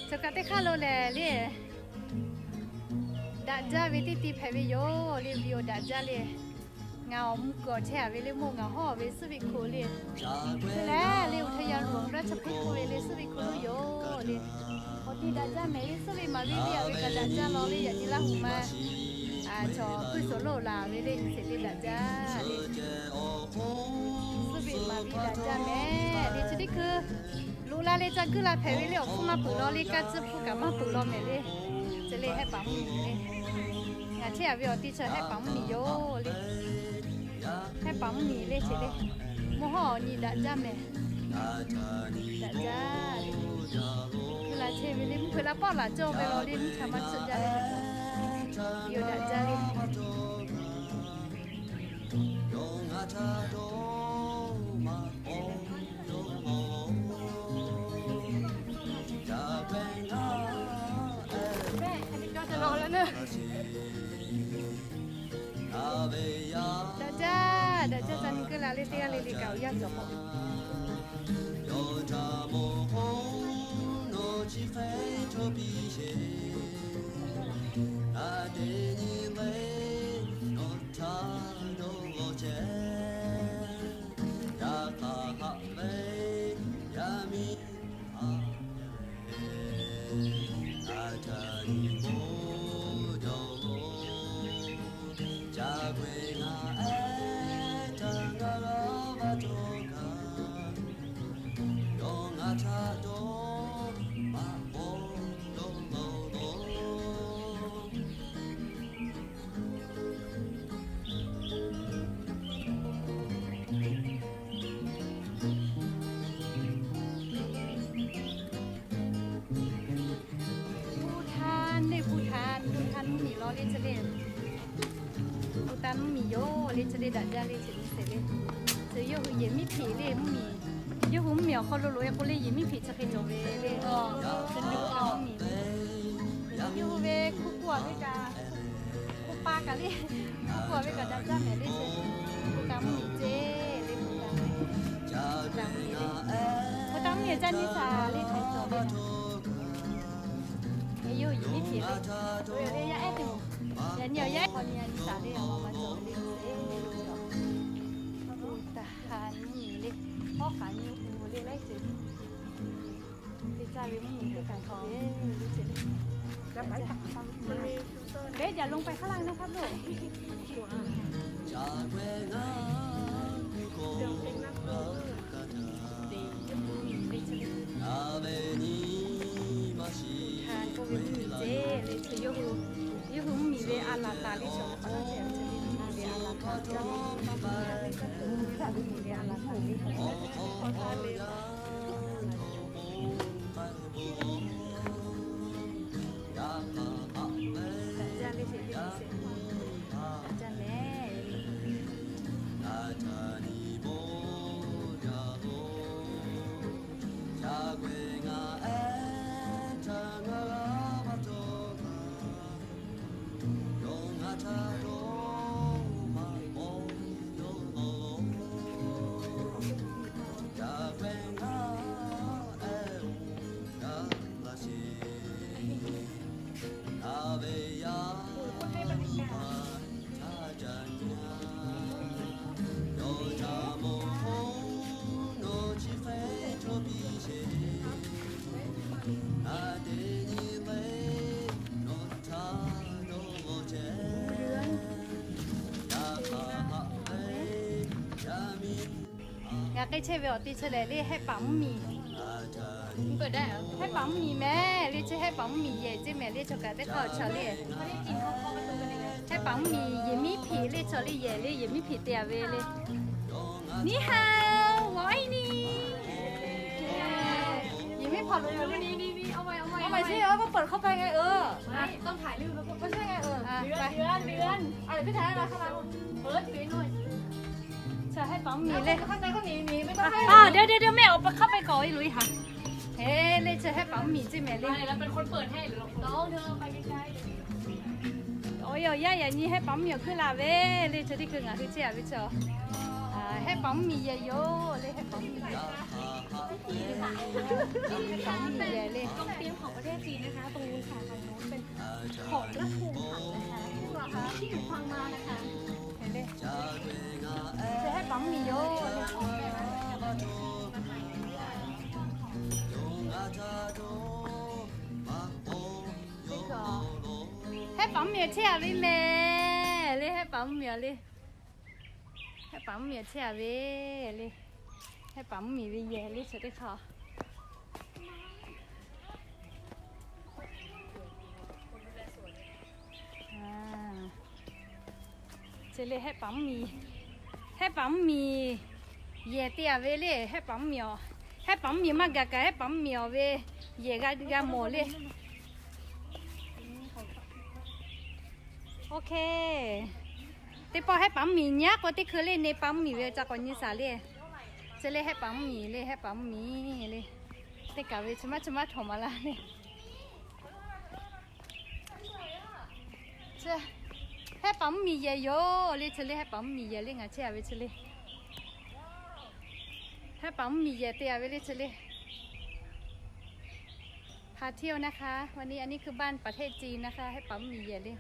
Chaw kaꞈ teˇ hk'aˇ lo lehˬ le, daꞈ jaˇ ve teˇ ti hpehꞈ ve yoˬ le. Video daꞈ jaˇ le. Ngaˬ awˬ mvuh kuiˬ awˬ chehˇ a ve le, mawˇ ngaˬ hawˉ ve suhˉ ve hko le. Hk'e leh le, uˬ htaˇ yaˇ loꞈ g'aˇ chaw hk'e k'oˆ ve le, suhˉ ve hko lo yoˬ le. Awˬ ti daꞈ jaˇ mehˍ le, suhˉ ve maˍ ve le, a ve kaꞈ daꞈ jaˇ law le. Yaꞈ nyi Laˇ huˍ ma chaw hpuiˇ suhˍ lo laˬ ve le, sheˍ te daꞈ jaˇ le. Suhˉ ve maˍ ve daꞈ jaˇ mehˍ le. Chi teˇ hkui loꞈ la le, ca guˇ la hpehꞈ ve le, awˬ hpfuhˇ maˇ peuˬ law le, kaˇ tcuhˇ hpuˇ kaꞈ maˇ peuˬ law mehˍ le. Chi le Hehˆ paˍ mvuhˇ miˬ le. Ngaˬ chehˇ a ve awˬ ti chi Hehˆ paˍ mvuhˇ miˬ yoˬ le. Hehˆ paˍ mvuhˇ miˬ le sheˍ le. Mvuhˇ hawˉ awˬ nyi daꞈ jaˇ mehˍ. Daꞈ jaˇ le. Hkui la chehˇ ve le, mvuhˇ hkui la pawˆ laˬ cawˇ ve law le, mvuhˇ cha maˇ tsuhꞈ jaˇ le. Yoˬ daꞈ jaˇ le. Daꞈ jaˇ, daꞈ jaˇ, ca nyi guˇ la le, teˇ g'aˇ le le kaꞈ awˬ yanˇ cawˬ k'o. Bhutan le, Bhutan, Bhutan mvuhˇ miˬ law le chi le. Bhutan mvuhˇ miˬ yoˬ le chi le, daꞈ jaˇ le chi nyi sheˍ le. Chi yawˇ hui yehˬ miˉ hpeꞈ le mvuhˇ miˬ. Yawˇ hui mvuhˇ miˬ awˬ hk'aw lo loꞈ e k'o le yehˬ miˉ hpeꞈ chi hk'e cawˬ ve le. Yawˇ hui ve hkuˇ kuˇ a ve kaꞈ, hkuˇ pa kaꞈ le, hkuˇ kuˇ a ve kaꞈ daꞈ jaˇ mehˍ le. Bhutan mvuhˇ miˬ ceˇ le, Bhutan mvuhˇ miˬ le. Bhutan mvuhˇ miˬ ca nyi shaˍ le hk'e cawˬ ve. Yawˇ hui yehˬ miˉ hpeꞈ le. Yaꞈ nyi awˬ yaˇ ehˉ k'awꞈ nyi a nyi shaˍ le, a ma ma cawˬ ve le. Bhutan mvuhˇ miˬ le. Hawˉ k'aꞈ nyi uiˍ le laiˉ ceuˬ. Teˇ caˇ ve mvuhˇ miˬ teˇ kaꞈ hk'aw ve le ce le. Beˉ jaˬ lon k'ai hk'aˇ laˇ ve naˇ hk'aˇ loˬ. Hk'a k'oˆ ve mvuhˇ miˬ ceˇ le, yawˇ hui mvuhˇ miˬ ve a laˬ taˍ le, chaw hk'aˇ ce a ce le, mvuhˇ miˬ ve a laˬ taˍ le, mvuhˇ miˬ ve a laˬ taˍ le. Daꞈ jaˇ le, sheˍ le, sheˍ daꞈ jaˇ mehˍ. Ngaˬ k'ai chehˇ ve awˬ te chi lehˬ le, Hehˆ paˍ mvuhˇ miˬ. Hehˆ paˍ mvuhˇ miˬ mehˍ le, chi Hehˆ paˍ mvuhˇ miˬ yehˬ ceˇ mehˍ le, chaw kaꞈ teˇ hk'aˇ awˬ chaw le. Hehˆ paˍ mvuhˇ miˬ yehˬ miˉ hpeꞈ le, chaw le yehˬ le, yehˬ miˉ hpeꞈ te a ve le. Ni hao, wawˇ iˉ ni. Yehˬ miˉ hpaw lo yoˬ le. Awˬ ma sheˍ, awˬ ma peuˬ hk'aw k'ai ngaˬ hui. Chaw Hehˆ paˍ mvuhˇ miˬ le. Deˇ deˇ deˇ, mehˆ awˬ pa hk'aˇ pehˇ k'awꞈ e loꞈ e haˍ. Heˍ le, chi Hehˆ paˍ mvuhˇ miˬ ceˇ mehˍ le. Awˬ yaˇ yaꞈ nyi Hehˆ paˍ mvuhˇ miˬ awˬ hkuiˉ la ve le, chi teˇ hkui ngaˬ hui chehˇ a ve chi. Hehˆ paˍ mvuhˇ miˬ yehˬ yoˬ le, Hehˆ paˍ mvuhˇ miˬ yehˬ le. จีนนะคะ ตรงนู้นค่ะ ทางนู้นเป็นของราชวงศ์ถังนะคะ พวกเราคะ ที่อยู่พังมานะคะ เห็นเลย จะให้ปั๊มหมี่โย ให้ปั๊มหมี่เที่ยววิเมเลย ให้ปั๊มหมี่เลย ให้ปั๊มหมี่เที่ยววิเลย ให้ปั๊มหมี่วิเยเลย เชื่อได้ค่ะ Chi le hehˆ paˍ mvuhˇ miˬ, hehˆ paˍ mvuhˇ miˬ yehˬ te a ve le. Hehˆ paˍ mvuhˇ miˬ awˬ, hehˆ paˍ mvuhˇ miˬ maˇ gaˬ kaꞈ hehˆ paˍ mvuhˇ miˬ awˬ ve yehˬ g'a g'a mawˬ le. Ok. Teˇ pawˆ hehˆ paˍ mvuhˇ miˬ nyaˉ k'o teˇ hkui le, ne paˍ mvuhˇ miˬ ve ca k'awꞈ nyi shaˍ le. Chi le hehˆ paˍ mvuhˇ miˬ le, hehˆ paˍ mvuhˇ miˬ le. Teˇ kaˬ ve chi maˇ chi maˇ htawnˍ maˍ laˇ le. Hehˆ paˍ mvuhˇ miˬ yehˬ yoˬ le. Chi le hehˆ paˍ mvuhˇ miˬ yehˬ le, ngaˬ chehˇ a ve chi le. Hehˆ paˍ mvuhˇ miˬ yehˬ te a ve le chi le. พาเที่ยวนะคะ วันนี้ อันนี้คือบ้านประเทศจีนนะคะ hehˆ paˍ mvuhˇ miˬ yehˬ le.